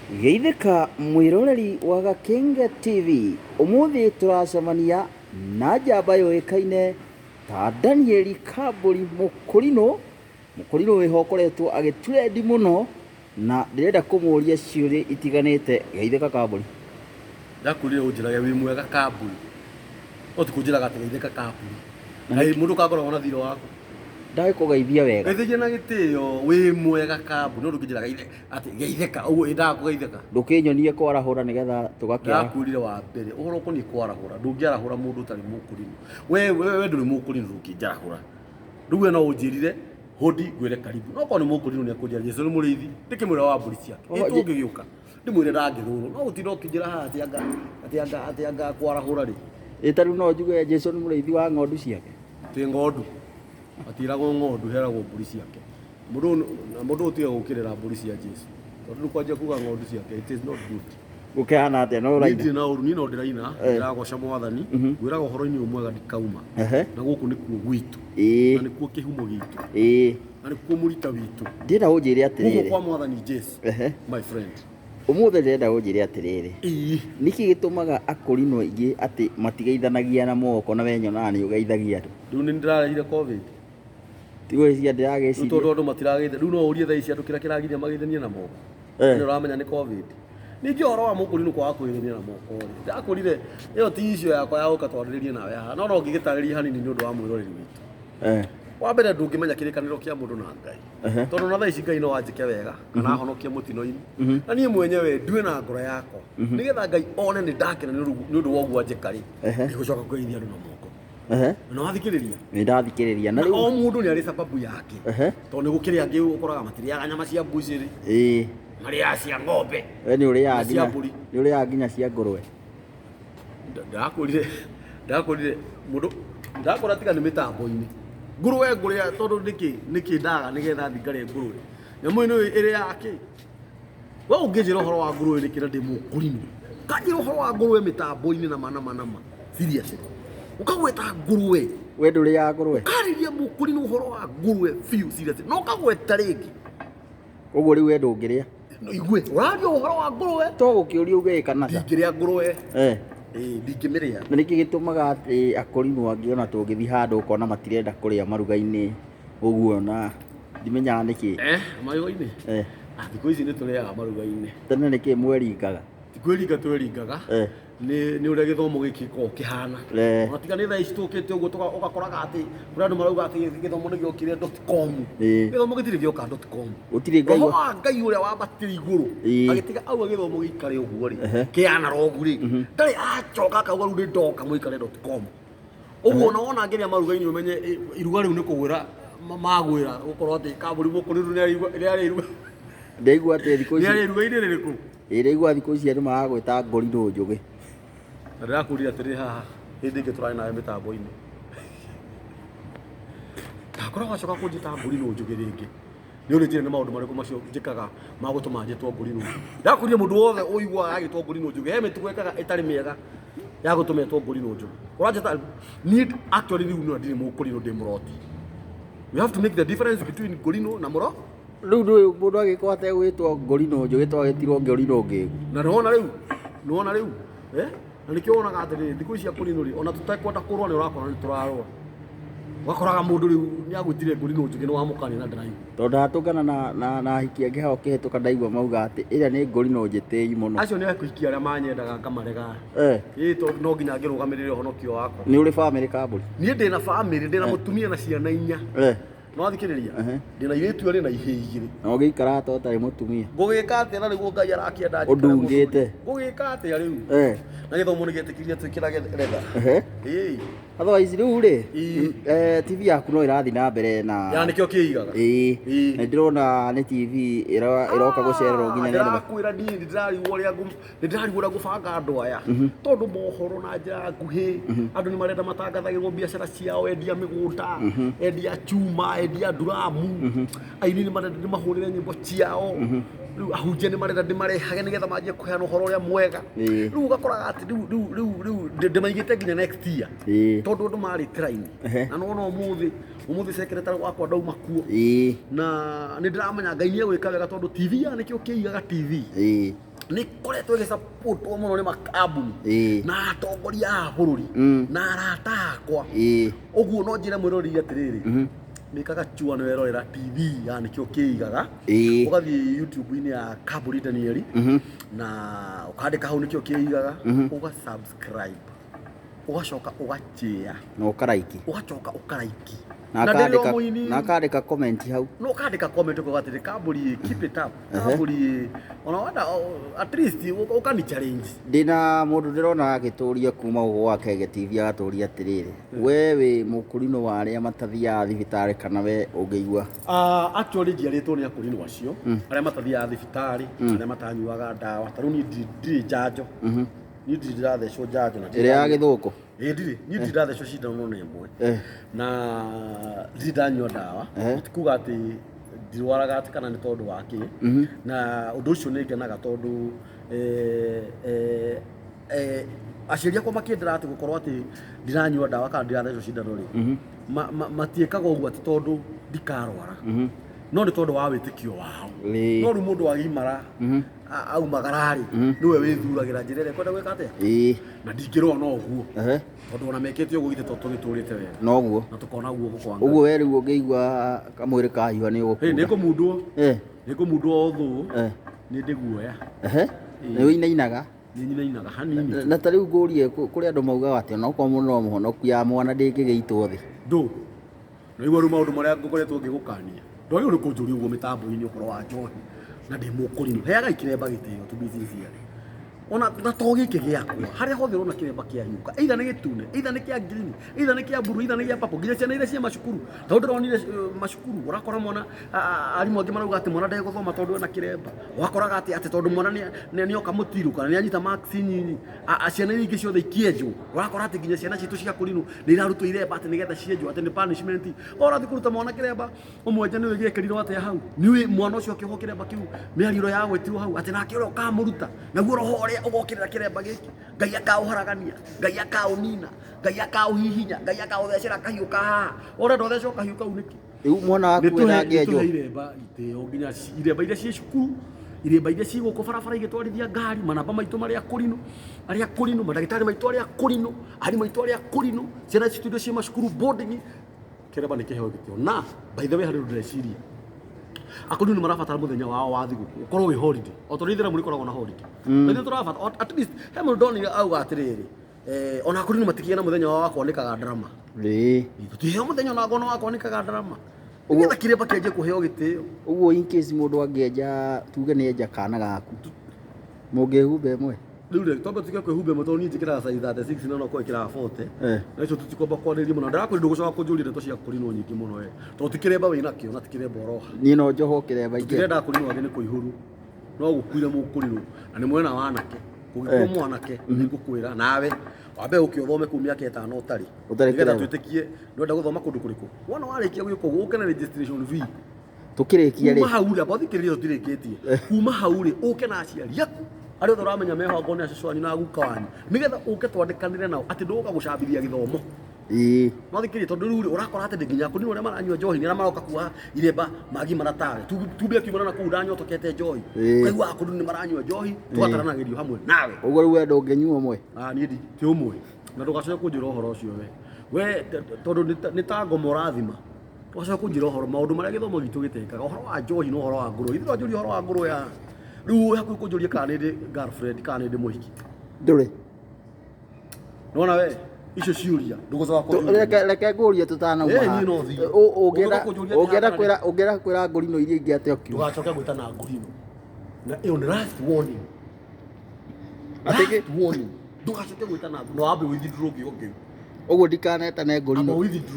Geithĩka mwĩroreri wa Gakenge TV, ũmũthĩ tũracemania na njamba yũĩkaine ta Daniel Kambũri Mũkũrinũ. Mũkũrinũ wĩho ũkoretwo agĩ trend mũno na ndĩrenda kũmũria ciũria itiganĩte. Geithĩka Kambũri. Ndakwĩrire ũnjĩrage wĩ mwega Kambũri, no ti kũnjĩraga atĩ geithĩka Kambũri. Kaĩ mũndũ kakoragwo na thirĩ waku? Ndagĩkũgeithia wega. Geithĩkia na gĩtĩo wĩ mwega Kambũri, no ndũngĩnjĩra geithe atĩ geithĩka ũguo ĩndaga kũgeithĩka. Ndũkĩnyonie kwarahũra nĩgetha tũgakĩara. Ndakwĩrire wa mbere ũhoro ũkoniĩ kwarahũra, ndũngĩarahũra mũndũ ũtarĩ mũkũrinũ. We we we ndũrĩ mũkũrinũ ndũngĩnjarahũra. Rĩu we no ũnjĩrire hũndi ngwĩre karibu, no korwo nĩ mũkũrinũ nĩ ekũnjĩra Jesũ nĩ mũrĩithi, ndĩkĩmwĩra wa mbũri ciake. Ĩ tũngĩgĩũka ndĩmwĩre ndangĩthũrwo, no gũtinda ũkĩnjĩra haha atĩ anga atĩ anga atĩ anga kwarahũra rĩ. Ĩ ta rĩu no njuge Jesũ nĩ mũrĩithi wa ng'ondu ciake? Ti ng'ondu, matiĩragwo ng'ondu, heragwo mbũri ciake. Mũndũ na mũndũ ũtige gũkĩrĩra mbũri cia Jesu. Tondũ rĩu kwanjia kuga ng'ondu ciake, it is not good. Gũkĩhana atĩa no Niĩ ũraina? ndirĩ na ũru, niĩ no ndĩraina, ndĩragoca mwathani, ngwĩraga ũhoro-inĩ ũyũ mwega ndikauma. Na gũkũ nĩkuo gwitũ, na nĩkuo kĩhumo gitũ, na nĩkuo mũrita witũ. Ndĩrenda ũnjĩre Gũkũ atĩrĩrĩ. kwa mwathani Jesu, my friend. Ũmũthĩ ndĩrenda ũnjĩre atĩrĩrĩ. Nĩkĩ gĩtũmaga akũrinũ aingĩ atĩ matigeithanagia na moko na we nyonaga nĩ ũgeithagia andũ? Rĩu nĩ ndĩrarehire COVID. Ti gwĩciria Rĩu ndĩragĩciria. tondũ andũ matirageitha, rĩu no ũrie thaa ici andũ kĩrĩa kĩragiria mageithanie na moko. Nĩ ũramenya nĩ COVID. Ningĩ ũhoro wa mũkũrinũ kwaga kũgeithania na moko rĩ, ndakwĩrire ĩyo ti issue yakwa ya gũka twarĩrĩrie nawe haha, no no ngĩgĩtarĩrie hanini nĩ ũndũ wa mwĩroreri witũ. Wa mbere ndũngĩmenya kĩrĩkanĩro kĩa mũndũ na Ngai. Tondũ na thaa ici Ngai no anjĩke wega kana ahonokie mũtino-inĩ. Na niĩ mwenyewe ndue na ngoro yakwa nĩgetha Ngai one nĩ ndakena nĩ ũndũ wa ũguo anjĩka rĩ, ndigũcoka kũgeithia andũ na moko. Na wathikĩrĩria? Nĩ ndathikĩrĩria. Na rĩu o mũndũ nĩ arĩ sababu yake. Tondũ nĩ gũkĩrĩ angĩ ũkoraga matirĩaga nyama cia mbucĩrĩ. Marĩaga cia ng'ombe. We nĩ ũrĩaga nginya nĩ ũrĩaga nginya cia ngũrwe. Ndakwĩrire ndakwĩrire mũndũ ndakora tiga nĩ mĩtambo-inĩ. Ngũrwe ngũrĩa tondũ nĩkĩ nĩkĩ ndaga nĩgetha thiĩ ngarĩe ngũrwe. Nyamũ ĩno ĩrĩaga kĩ? We ũngĩnjĩra ũhoro wa ngũrwe nĩkĩ na ndĩ mũkũrinũ? Ũkanjĩra ũhoro wa ngũrwe mĩtambo-inĩ nama nama nama. Seriously. Ũkagweta ngũrwe. We ndũrĩaga ngũrwe? Ũkarĩria mũkũrinũ ũhoro wa ngũrwe biũ seriously. Na ũkagweta rĩngĩ. Ũguo rĩu we ndũngĩrĩa? No igue, ũraria ũhoro wa ngũrwe. To gũkĩũria uge ĩ kana ca. Ndingĩrĩa ngũrwe. Ĩĩ ndingĩmĩrĩa. Na nĩkĩ gĩtũmaga atĩ akũrinũ angĩ ona tũngĩthiĩ handũ ũkona matirenda kũrĩa maruga-inĩ ũguo na ndimenyaga nĩkĩ. Maruga-inĩ? Thikũ ici nĩ tũrĩaga maruga-inĩ. Tene nĩkĩ mweringaga? Ti kwĩringa tweringaga, nĩ ũrĩa gĩthomo gĩkĩ gĩkoragwo kĩhana. Ona tiga nĩ thaa ici tũkĩte ũguo ũgakoraga atĩ kũrĩ andũ marauga atĩ gĩthomo nĩ gĩokire dot com. Gĩthomo gĩtirĩ gĩoka dot com. Gũtirĩ Ngai Roho wa Ngai ũrĩa wambatire igũrũ agĩtiga auga gĩthomo gĩikare ũguo rĩ, kĩ analog rĩ, ndarĩ acoka akauga rĩu nĩ ndoka mũikare dot com. Ũguo ona wona ngĩrĩa maruga-inĩ ũmenye iruga rĩu nĩ kũgwĩra magwĩra gũkorwo atĩ kambuni mũkũrĩru nĩ arĩ iruga. Ndaigua atĩ thikũ ici. Nĩ arĩ iruga-inĩ rĩrĩkũ? Ĩ ndaigua thikũ ici andũ maragwĩta ngũrinũ njũgĩ. Na ndĩrakũria atĩrĩ haha hĩndĩ ĩngĩ tũrarĩ nawe mĩtambo-inĩ. Ndakora wacoka kũnjĩta ngũrinũ njũgĩ rĩngĩ. Nĩ ũrĩnjĩre nĩ maũndũ marĩkũ macio njĩkaga ma gũtũma njĩtwo ngũrinũ njũgĩ. Ndakũria mũndũ wothe ũiguaga agĩtwo ngũrinũ njũgĩ he mĩtugo ekaga ĩtarĩ mĩega ya gũtũma etwo ngũrinũ njũgĩ. Ũranjĩta niĩ actually rĩu no ndirĩ mũkũrinũ ndĩ mũroti. You have to make the difference between ngũrinũ na mũro. Rĩu ndũĩ mũndũ agĩkorwo ategwĩtwo ngũrinũ njũgĩ twagĩtirwo ngũrinũ ngĩgu. Na nĩwona rĩu, nĩwona rĩu, eh? Na nĩkĩo wonaga atĩrĩrĩ, thikũ ici akũrinũ rĩ, ona tũtekwenda kũrũa nĩ ũrakora nĩ tũrarũa. Ũgakoraga mũndũ rĩu nĩ agwĩtire ngũrinũ njũgĩ nĩ wamũkania na ndaraigua. Tondũ ndatũngana na ahiki angĩ hau ũkĩhĩtũka ndaigua mauga atĩ ĩrĩa nĩ ngũrinũ njĩtĩi mũno. Acio nĩ ahiki arĩa manyendaga ngamarega. Ĩĩ tondũ no nginya ngĩrũgamĩrĩre ũhonokio wakwa. Nĩ ũrĩ bamĩrĩ Kambũri? Niĩ ndĩna bamĩrĩ, ndĩna mũtumia na ciana inya. Nĩ wathikĩrĩria? Ndĩna airĩtu erĩ na ihĩĩ igĩrĩ. Na ũgĩikara atĩa ũtarĩ mũtumia? Ngũgĩka atĩa na nĩguo Ngai arakĩenda njikare Ũndungĩte. mũthuri? Ngũgĩka atĩa rĩu? Na gĩthomo nĩ gĩetĩkĩria twĩkĩrage retha. Ĩĩ. Otherwise rĩu rĩ, TV yaku no ĩrathiĩ na mbere na Ya nĩkĩo kĩigaga. Ĩĩ. Na ndĩrona nĩ TV ĩroka gũcererwo nginya nĩ andũ. Ndĩrakwĩra niĩ nĩ ndĩrarigwo ũrĩa nĩ ndĩrarigwo ũrĩa ngũbanga andũ aya tondũ mohoro na njĩra nguhĩ andũ nĩ marenda matangathagĩrwo biacara ciao, endia mĩgũnda, endia chuma, endia nduramu, aini nĩ marenda ndĩmahũrĩre nyĩmbo ciao, rĩu ahunjia nĩ marenda ndĩmarehage nĩgetha manjie kũheana ũhoro ũrĩa mwega. Rĩu ũgakoraga atĩ rĩu rĩu rĩu rĩu ndĩmaigĩte nginya next year tondũ andũ marĩte raini. Na nĩwona ũmũthĩ ũmũthĩ secretary wakwa ndauma kuo na nĩ ndĩramenya Ngai nĩ egwĩka wega tondũ TV ya nĩkĩo kĩigaga TV. Nĩ koretwo ĩgĩsupportwo mũno nĩ makambuni na atongoria a bũrũri na arata akwa. Ũguo no njĩre mwĩroreri atĩrĩrĩ, nĩkaga chua nĩ werorera TV ya nĩkĩo kĩigaga, ũgathiĩ YouTube-inĩ ya Kambũri Danieli na ũkandĩka hau nĩkĩo kĩigaga, ũga subscribe, ũgacoka ũgachĩa, na ũkaraiki, ũgacoka ũkaraiki, na na ndĩrĩ o akandĩka mũini. Na akandĩka comment hau. No ũkandĩka comment ũkauga atĩrĩ, "Kambũri ĩ, keep it up, Kambũri ĩ." Ona wenda at least ũkani challenge. Ndĩna mũndũ ndĩrona agĩtũria kuma gũkũ gwa Kenge TV, agatũria atĩrĩrĩ, we wĩ mũkũrinũ wa arĩa matathiaga thibitarĩ kana we ũngĩigua? Actually njiarĩtwo nĩ akũrinũ acio arĩa matathiaga thibitarĩ, arĩa matanyuaga ndawa. Ta rĩu niĩ ndirĩ njanjo, niĩ ndirĩ ndĩrathecwo njanjo na ĩrĩa ya gĩthũkũ. Ĩ, ndirĩ, niĩ ndirĩ ndathecwo cindano na ĩmwe na ndirĩ ndanyua ndawa. Ti kuga atĩ ndirwaraga atĩ kana nĩ tondũ wa kĩ, na ũndũ ũcio nĩ ngenaga tondũ aciari akwa makĩndĩra atĩ gũkorwo atĩ ndiranyua ndawa kana ndirathecwo cindano rĩ, matiĩkaga ũguo atĩ tondũ ndikarwara, no nĩ tondũ wa wĩtĩkio wao. No rĩu mũndũ agimara aumagara rĩ, nĩwe wĩthuragĩra njĩra ĩrĩa ekwenda gwĩka atĩa. Na ndingĩrwo no ũguo, tondũ ona mekĩte ũguo githĩ to tũgĩtũrĩte wega Noguo. Na tũkona guoko kwa Ngai. Ũguo we rĩu ũngĩigua kamwĩrĩ kahiũha nĩ Hey, ũgũkunda? Nĩngũmundwo. Nĩngũmundwo o thũ. Nĩ ndĩ guoya. Nĩ wĩinainaga? Nĩ nyinainaga hanini tu. Na ta rĩu ngũrie, kũrĩ andũ maugaga atĩ onokorwo mũndũ no mũhonoku, ya mwana ndĩngĩgĩitwo thĩ. Ndũ naigua rĩu maũndũ marĩa ngoretwo ngĩgũkania, ndwagĩrĩirwo nĩ kũnjũria ũguo mĩtambo-inĩ ũhoro wa njohi na ndĩ mũkũrinũ. Heagai kĩremba gĩtĩo, to be sincere, ona na to gĩkĩ gĩakwa, harĩa hothe ũrona kĩremba kĩahiũka, either nĩ gĩtune, either nĩ kĩa green, either nĩ kĩa blue, either nĩ kĩa purple, nginya ciana iria ciĩ macukuru. Tondũ ndĩronire macukuru ũrakora mwana arimũ angĩ marauga atĩ mwana ndegũthoma tondũ ena kĩremba. Wakoraga atĩ tondũ mwana nĩoka mũtirũ kana nĩanyita marks nyinyi, ciana iria ingĩ ciothe ikĩenjwo. Ũrakora atĩ nginya ciana citũ cia kũrinũ nĩ irarutwo iremba atĩ nĩgetha cienjwo, atĩ nĩ punishment. Ũrathiĩ kũruta mwana kĩremba ũmwenje, nĩwe gĩekĩrirwo atĩa hau? Nĩũĩ mwana ũcio akĩohwo kĩremba kĩu, mĩario ĩrĩa yagwetirwo hau, atĩ nake ũrĩa ũkamũruta naguo roho ũrĩa ũgokĩrĩra kĩremba gĩkĩ, Ngai akaũharagania, Ngai akaũnina, Ngai akaũhihinya, Ngai akaũthecera kahiũ ka haha. Ũrenda ũthecwo kahiũ kau nĩkĩ? Rĩu mwana waku we ndangĩenjwo? Nĩtũhe iremba itĩo, nginya iremba iria ciĩ cukuru, iremba iria ciĩ gũkũ barabara igĩtwarithia ngari, manamba maitũ marĩa kũrinũ, arĩa kũrinũ, mandagĩtarĩ maitũ arĩa kũrinũ, arimũ aitũ arĩa kũrinũ, ciana citũ iria ciĩ macukuru boarding, kĩremba nĩ kĩheo gĩtĩo. Na by the way, harĩ ũndũ ndĩreciria, akũrinũ nĩ marabatara mũthenya wao wa thigũkũ ũkorwo wĩ holiday, o tondũ ithĩramu rĩkoragwo na holiday. Na ithuĩ tũrabatara at least, he mũndũ ndonire auga atĩrĩrĩ, ona akũrinũ matikĩgĩa na mũthenya wao wa kwanĩkaga ndarama. Tũtiheo mũthenya ona ngono wa kwanĩkaga ndarama, nĩgetha kĩremba kĩanjie kũheo gĩtĩo. Ũguo in case mũndũ angĩenja, tuge nĩ enja kana gaku, mũngĩhumba ĩmwe? Rĩu rĩ, twambe tutige kwĩhumba ĩmwe, tondũ niĩ njĩkĩraga size 36 na no kwĩkĩraga 40. Na icio tũtikwamba kwarĩrĩria mũno. Ndĩrakwĩra ndũgũcoka kũnjũria ndeto cia kũrinwo nyingĩ mũno we, tondũ ti kĩremba wĩnakĩo na ti kĩremba ũroha. Niĩ no njohwo kĩremba ingĩenda. Tũtirenda kũrinwo angĩ nĩ kũihũru, no gũkuire mũkũrinwo na nĩ mwena wa anake. Kũngĩkua mwanake, nĩngũkwĩra nawe wambe ũke ũthome kũu mĩaka 5 ũtarĩ Ũtarĩ nĩgetha kĩremba. twĩtĩkie nĩwenda gũthoma kũndũ kũrĩkũ. Wona warĩkia gwĩka ũguo, ũke na registration fee. Tũkĩrĩkia Kuma rĩ, hau rĩ, amba ũthikĩrĩrie, tũtirĩkĩtie. Kuma hau rĩ, ũke na aciari aku arĩa othe ũramenya meho, angorwo nĩ acũcũ wanyu na guka wanyu, nĩgetha ũke twandĩkanĩre nao atĩ ndũgũka gũcambithia gĩthomo. No thikĩrĩrie, tondũ rĩu rĩ, ũrakora atĩ nginya kũninwo arĩa maranyua njohi nĩ arĩa maroka kuoha iremba magimara tawe tumbe akiumana na kũu ndanyotokete njohi. Ũkaigua akũrinũ nĩ maranyua njohi, tũgataranagĩrio hamwe nawe. Ũguo rĩu we ndũngĩnyua ũmwe? Ah, niĩ ti ũmwe, na ndũgacoke kũnjĩra ũhoro ũcio we tondũ nĩ ta ngoma ũrathima. Ndũgacoke kũnjĩra ũhoro maũndũ marĩa gĩthomo gitũ gĩtekaga, ũhoro wa njohi na ũhoro wa ngũrwe. Ithuĩ twanjũria ũhoro wa ngũrwe haha rĩu wĩ hakuhĩ kũnjũria kana nĩ ndĩ girlfriend kana nĩ ndĩ mũhiki. Ndũrĩ. Nĩwona we icio ciũria ndũgũcoka kũnjũria. Reke ngũrie tũtanauma haha. Niĩ no thiĩ. Ũngĩenda Ũngĩũka kũnjũria ũngĩenda atĩ kwĩra, ũngĩenda kwĩra ngũrinũ iria ingĩ atĩa ũkiuga? Ndũgacoke gwĩta na ngũrinũ, na ĩyo nĩ last warning. Atĩ Last warning, ndũgacoke gwĩta na ngũrinũ, wambe withdraw kĩo kĩu. Ũguo ndikanetane Amba ngũrinũ. withdraw.